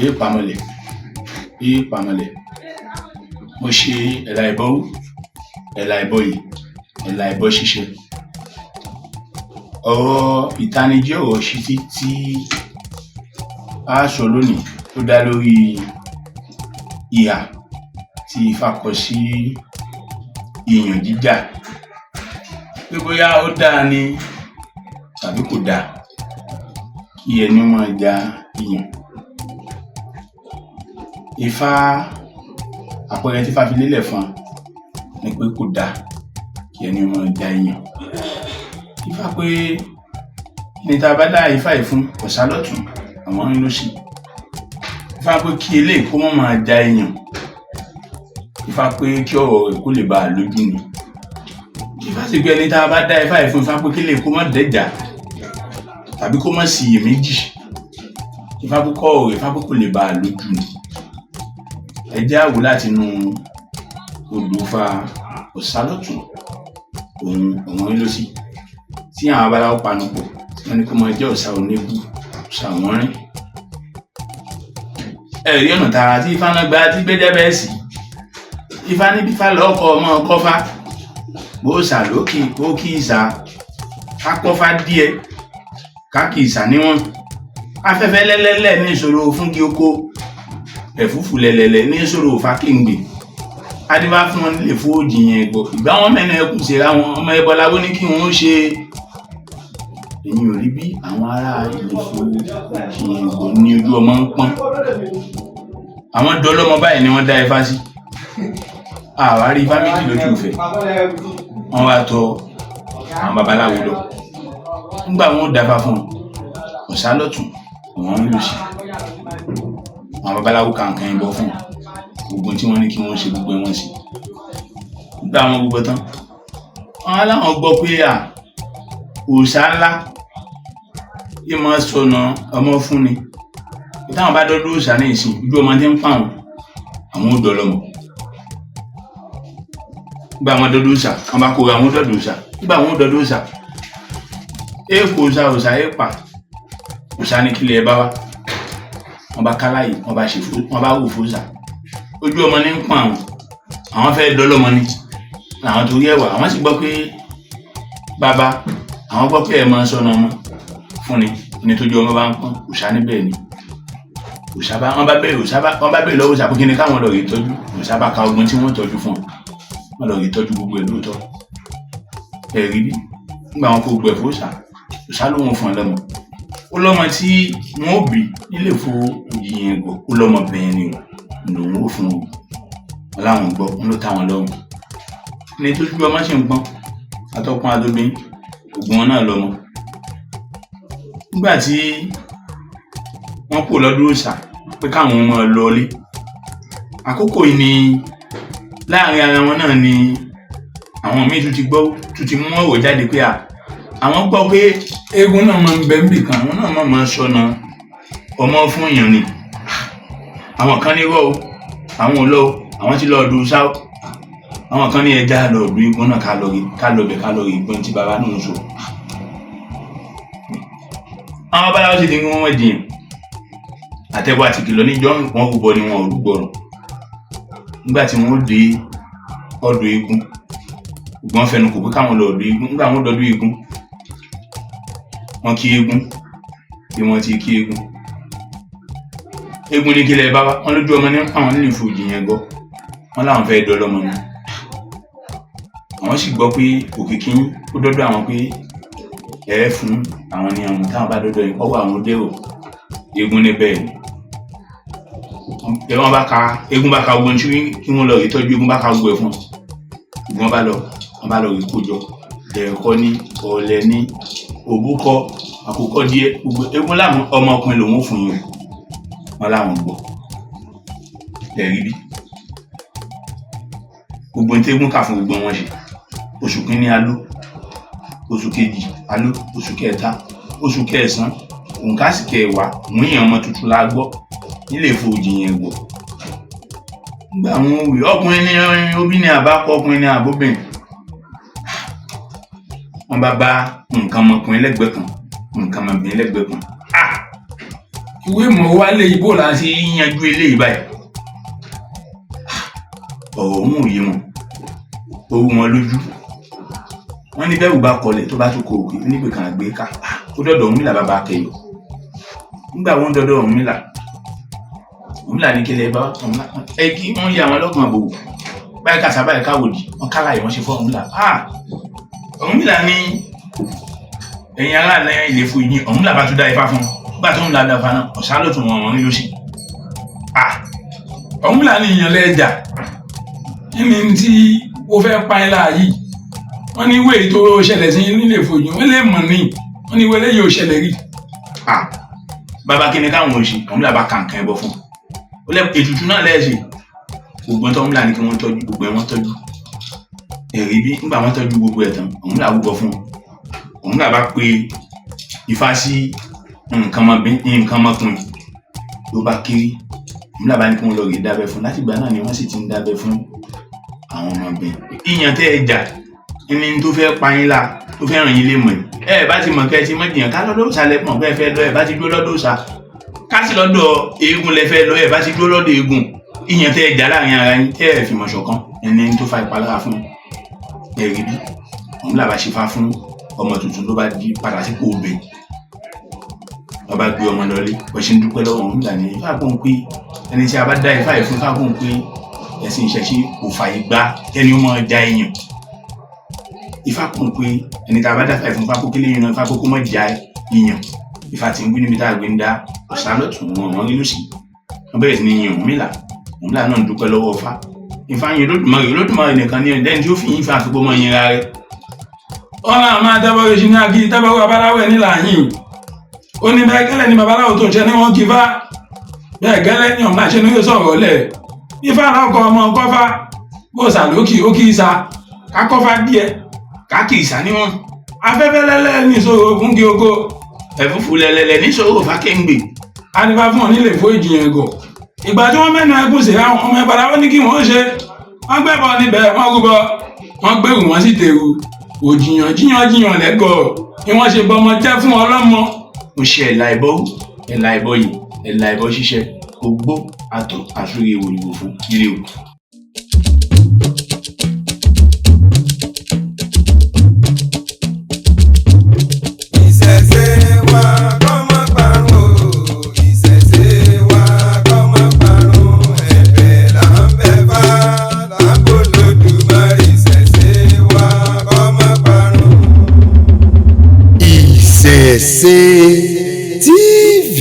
Èèpàmọlẹ̀, Èèpàmọlẹ̀. Mo ṣe ẹ̀là ìbọrú, ẹ̀là ìbọyè, ẹ̀là ìbọ ṣíṣe. Ọ̀rọ̀ ìtanijí, ọ̀rọ̀ ìṣítí tí á sọ lónìí, ó dá lórí ìhà tí Ifá kọ sí ìyàn jíjà, pé bóyá ó dáa ni tàbí kò dáa kí ẹni máa ja ìyàn. Ifá, àpẹẹrẹ tí Ifá fi lélẹ̀ fún wa ni pé kò dáa kí ẹni máa ja ìyàn. Ifá pé ẹni tá a bá dá Ifá yìí fún, ọ̀sá lọ́tùn-ún, ọ̀wọ́nrín lósì. Ifá pé kí eléyìí kó má máa ja ìyàn. Ifá pé kí ọ̀rọ̀ rẹ̀ kó lè baà lójú ni. Ifá sì pé ẹni tá a bá dá Ifá yìí fún, Ifá pé kí eléyìí kó má dẹ́jàá tàbí kó má ṣiyèméjì. Ifá pé kọ́rọ̀ rẹ̀, Ifá pé kó lè baà lójú ni. Ẹ jẹ́ á wò ó láti inú odù Ifá Ọ̀sálọ́tùn òun Ọ̀wọ́nrín lósì, tí àwọn babaláwo panupọ̀ tí wọ́n ní kó máa jẹ́ Ọ̀sá Oníbú, Ọ̀sá Ọ̀wọ́nrín. Ẹ rí ọ̀nà tààrà tí Ifá náà gba tí gbẹ́jẹ́ bẹ́ẹ̀ sí. Ifá ní bífá lọ́kọ̀ ọmọ kọ́fá, bóòṣà lókì kó kí ìsà, ká kọ́fá díẹ̀, ká kì ìsà níwọ̀n. Afẹ́fẹ́ lẹ́lẹ́lẹ́ ní ìṣòro fúngi oko, ẹ̀fúùfù lẹ̀lẹ̀lẹ̀ ní ìṣòro fákèǹgbè. Adífá fún wọn nílé fún òjìyàn ẹ̀gbọ̀ ìgbà wọn mẹ́nu ẹkùn ṣèrà wọn, ọmọ ẹbọ láwo ní kí wọn ó ṣe. Èmi ò rí bí àwọn ará Ìlẹ̀fẹ̀ Òjìyàn ẹ̀gbọ̀ ní ojú ọmọ ń pọ́n. Àwọn dọlọ́mọ báyìí ni wọ́n dá Ifá sí. Àwa rí Ifá méjì lójú ìfẹ́. Wọ́n wá tọ àwọn babaláwo lọ. Nígbà wọn ó dáfá fún wọn, Ọ̀sá lọ́tùn, Ọ̀wọ́nrín lósì. Àwọn babaláwo ka nǹkan ẹbọ fún wọn. Gbogbo tí wọ́n ní kí wọ́n ṣe, gbogbo ẹ̀ wọ́n ṣe. Nígbà wọn gbogbo tán, wọ́n á láwọn gbọ́ pé à òòṣà ńlá yìí máa sọnà ọmọ fún ni. Táwọn bá dọ́dọ̀ òòṣà ní ìsìn, ojú ọmọ tí ń pa àwọn, àwọn ò dọlọ́mọ. Nígbà wọn dọ́dọ̀ òòṣà, wọ́n bá kóra wọn dọ́dọ̀ òòṣà. Nígbà wọn dọ́dọ̀ òòṣà, èèpo òòṣà, òòṣà èèpà, òòṣà ní kílẹ̀ ẹ bá wá. Wọ́n bá káláyè, wọ́n bá ṣe fún, wọ́n bá wò fún òòṣà. Ojú ọmọ ní ń pọ́n àwọn, àwọn fẹ́ dọlọ́mọ ni. Làwọn torí ẹ̀ wá, àwọn sì gbọ́ pé bàbá, àwọn gbọ́ pé ẹ máa ń sọnà ọmọ fún ni, ní tójú ọmọ bá ń pọ́n. Òòṣà níbẹ̀ ni. Òòṣà bá, wọ́n bá bẹ̀rẹ̀, òòṣà bá, wọ́n bá bẹ̀rẹ̀ lọ́wọ́ òòṣà pé kí ni káwọn lọ rí tọ́jú. Òòṣà bá ka ogun tí wọ́n tọ́jú fún wọn. Wọ́n lọ rí tọ́jú gbogbo ẹ̀ lóòótọ́. Ẹ rí bí? Nígbà wọn kó gbogbo ẹ̀ fún òòṣà, òòṣà lóun fún wọn lọ́mọ. Ó lọ́mọ tí wọ́n ó bí nílé fún Òjìyàn ẹ̀gbọ̀, ó lọ́mọ bẹ́ẹ̀ ni o, lòun ó fún wọn. Wọ́n láwọn gbọ́, wọ́n ló tá wọn lọ́rùn. Ní tójú ọmọ sì ń pọ́n, atọ́kùn àtobìnrin, gbogbo wọn náà lọ́mọ. Nígbà tí wọ́n kúrò lọ́dọ̀ òòṣà pé káwọn máa lọlé, àkókò yìí ni láàrin ara wọn náà ni àwọn míì tún ti gbọ́, tún ti mú ọ̀rọ̀ jáde pé à àwọn gbọ́ pé eégún náà máa ń bẹ níbì kan, àwọn náà máa ń sọnà ọmọ fún èèyàn ni. Àwọn kan ní irọ́ o, àwọn ò lọ o, àwọn ti lọ ọ̀dọ̀ òòṣà o. Àwọn kan ní ẹja lọ ọ̀dọ̀ eégún náà, ká lọ rí, ká lọ bẹ̀, ká lọ rí gbọ́n tí baba náà ń sọ. Àwọn babaláwo sì ti ní wọ́n jiyàn. Àtẹ̀bọ̀ àti ìkìlọ̀ níjọ́ wọn rúbọ ni wọn ò rúgbọ̀rọ̀. Nígbà tí wọ́n dé ọ̀dọ̀ eégún, wọ́n fẹnu kò pé káwọn lọ ọ̀dọ̀ eégún. Nígbà wọ́n dọ̀dọ̀ eégún, wọ́n kí eégún bí wọ́n ti kí eégún. Eégún ní kílẹ̀ bá wá, wọ́n lójú ọmọ ní àwọn nílé ìfòjì yẹn gbọ́. Wọ́n láwọn fẹ́ dọlọ́mọ ni. Àwọn sì gbọ́ pé òkìkí ó dọ́dọ̀ àwọn pé ẹ fún àwọn ní ọmọ táwọn bá dọ́dọ̀ yìí, kọ́wọ́ àwọn dérò. Eégún ní bẹ́ẹ̀ ni. Wọ́n bá ka, eégún bá ka ogun tí kí wọ́n lọ rí tọ́jú, eégún bá ka gbogbo ẹ̀ fún wọn. Wọ́n bá lọ, wọ́n bá lọ rí kójọ. Ẹ̀kọ́ ní, ọ̀lẹ̀ ní, òbúkọ, àkùkọ díẹ̀, gbogbo eégún láwọn ọmọkùnrin lòun ó fún yín o. Wọ́n láwọn gbọ́. Ẹ rí bí? Gbogbo ohun tí eégún kà fún gbogbo wọn ṣe. Oṣù kìíní aló, oṣù kejì aló, oṣù kẹta, oṣù kẹsàn-án, òǹkà sì kẹwàá, mú ìyẹn ọmọ tuntun la gbọ́ nílé ìfojì yẹn gbọ́. Nígbà wọn wí, ọkùnrin ní obì ní àbákọ, ọkùnrin ní àbóbìnrin. Wọ́n bá bá nǹkan ọmọkùnrin lẹ́gbẹ̀ẹ́ kan, nǹkan ọmọbìnrin lẹ́gbẹ̀ẹ́ kan. Ah! Ìwé ìmọ̀ wa lè bó la ṣe yanjú eléyìí báyìí. Ọ̀rọ̀ òun ò yé wọn, ó rú wọn lójú. Wọ́n ní bẹ́ẹ̀ bá kọlẹ̀ tó bá tún kọ òkè nígbè kan àgbé ká, ó dọ̀dọ̀ Ọ̀rúnmìlà bàbá Akẹyọ̀. Nígbà wọn dọ̀dọ̀ Ọ̀rúnmìlà, Ọ̀rúnmìlà ní kílẹ̀ bá ẹ kí wọ́n yà wọn lọ́kàn àbòwò báyìí kàṣà báyìí káwòdì wọn kálá yìí wọ́n ṣe fún Ọ̀rúnmìlà. Ọ̀rúnmìlà ní ẹ̀yin ará ilé fún yín. Ọ̀rúnmìlà bá tún dá ifá fún un. Nígbà tó ń la dáfa náà, ọ̀sán ló tún wọn wọn rí lóṣì. Ọ̀rúnmìlà ní ìyàn lẹ́jà kí ni tí ó fẹ́ pa ẹ́ láàyè. Wọ́n ní ìwé tó ṣẹlẹ̀ sí nílé ìfòyín wọ́n lè mọ̀ ní wọ́n ní ìwé eléyìí ò ṣẹlẹ̀ rí. Bàbá kí ni káwọn ò ṣe? Ọ̀rúnmìlà bá kàǹkàn ẹbọ fún un. Ètùtù náà lẹ́ẹ̀ṣẹ̀ gbogbo ẹ̀ tó Ọ̀rúnmìlà ní kí wọ́n tọ́jú gbogbo ẹ̀, wọ́n tọ́jú ẹ̀rí bí nígbà wọ́n tọ́jú gbogbo ẹ̀ tán, Ọ̀rúnmìlà rúbọ fún wọn. Ọ̀rúnmìlà bá pe Ifá sí nǹkan ọmọkùnrin ló bá kiri. Ọ̀rúnmìlà bá ní kí wọ́n lọ rèé dábẹ́ fún. Látìgbà náà ni wọ́n sì ti ń dábẹ́ fún àwọn ọmọbìnrin. Ìyàn tẹ́ ẹ jà ẹni tó fẹ́ pa yín la tó fẹ́ ràn yín lé mọ̀ ẹ bá ti mọ̀ kẹ́ ẹ ti mọ̀ jìyàn ká lọ́dọ̀ òòṣà lẹ mọ̀ bẹ́ẹ̀ fẹ́ lọ, ẹ bá ti dúró lọ́dọ̀ òòṣà ká sì lọ́dọ̀ eégún lẹ fẹ́ lọ, ẹ bá ti dúró lọ́dọ̀ eégún. Ìyàn tẹ́ ẹ jà láàrin ara yín tẹ́ ẹ fìmọ̀ ṣọ̀kan ẹni tó fa ìpalára fún ẹ̀rí bí Ọ̀rúnmìlà bá ṣe fá fún ọmọ tuntun ló bá di padà sípò obìnrin. Wọ́n bá gbé ọmọ lọlé, wọ́n ṣe ń dúpẹ́ lọ́wọ́ Ọ̀rúnmìlà ní Ifá kún pé ẹni tí a bá dá Ifá yìí fún, Ifá kún pé ẹ̀sìn ìṣẹ̀ṣe kò fààyè gbà kẹ́ni ó máa ja èèyàn. Ifá kún pé ẹni tí a bá dá Ifá yìí fún, Ifá kó kílé yẹn náà, Ifá kó kó má ja èèyàn. Ifá ti ń gbé níbi tá a gbé ń dá ọ̀sán lọ́tún wọn wọn rí lọ́sì. Wọ́n bẹ̀rẹ̀ sí ní yin Ọ̀rúnmìlà. Ọ̀rúnmìlà náà ń dúpẹ́ lọ́wọ́ Ifá. Ifá yin Olódùmarè, Olódùmarè nìkan ní ẹni tí ó fi yín Ifá àfikún mọ́ yin ra rẹ̀. Ọ̀nà àmọ́ àtàbọ̀rẹ̀ ṣì ní akí tábàwọ̀ babaláwo ẹ̀ nílà yìí. Ó ní bẹ́ẹ̀ gẹ́lẹ́ ni babaláwo tó ń ṣe ní wọ́n kí fá. Bẹ́ẹ̀ gẹ́lẹ́ ni ọ̀nà ṣe ní yóò sọ̀rọ̀ lẹ̀. Ifá lọ́kọ̀ ọmọ kọ́fá bó sàlókì ó kì í sa kákọ́fá díẹ̀ káàkiri ìsá níwọ̀n. Afẹ́fẹ́ lẹ́lẹ́ ní ìṣòro fún kí oko. Ẹ̀fúùfù lẹ́lẹ́lẹ́ níṣòro fákéǹgbè. Adífá fún ọ nílé fún ìjìyàn ẹ̀gọ̀. Ìgbà tí wọ́n mẹ́nu ẹkún sí àwọn ọmọ ẹ̀bàrà ó ní kí wọ́n ṣe. Wọ́n gbẹ́bọ níbẹ̀ wọ́n rúbọ. Wọ́n gbèrú wọ́n sì tèrú. Òjìyàn jíyàn jíyàn lẹ́gọ̀ọ́ ni wọ́n ṣe bọmọ jẹ́ fún ọlọ́mọ. Mo ṣe ẹ̀là ẹ̀bọ ẹ̀là ẹ̀bọ yìí ẹ̀là ẹ̀bọ ṣíṣe ogbó àtọ̀ àsúre òyìnbó fún ire o. Ìṣẹ̀ṣe wa kó má parun o, ìṣẹ̀ṣe wa kó má parun, ẹ̀bẹ̀ là ń bẹ̀ fá, là ń bọ̀ lódùmarè, ìṣẹ̀ṣe wa kó má parun. Ìṣẹ̀ṣe TV.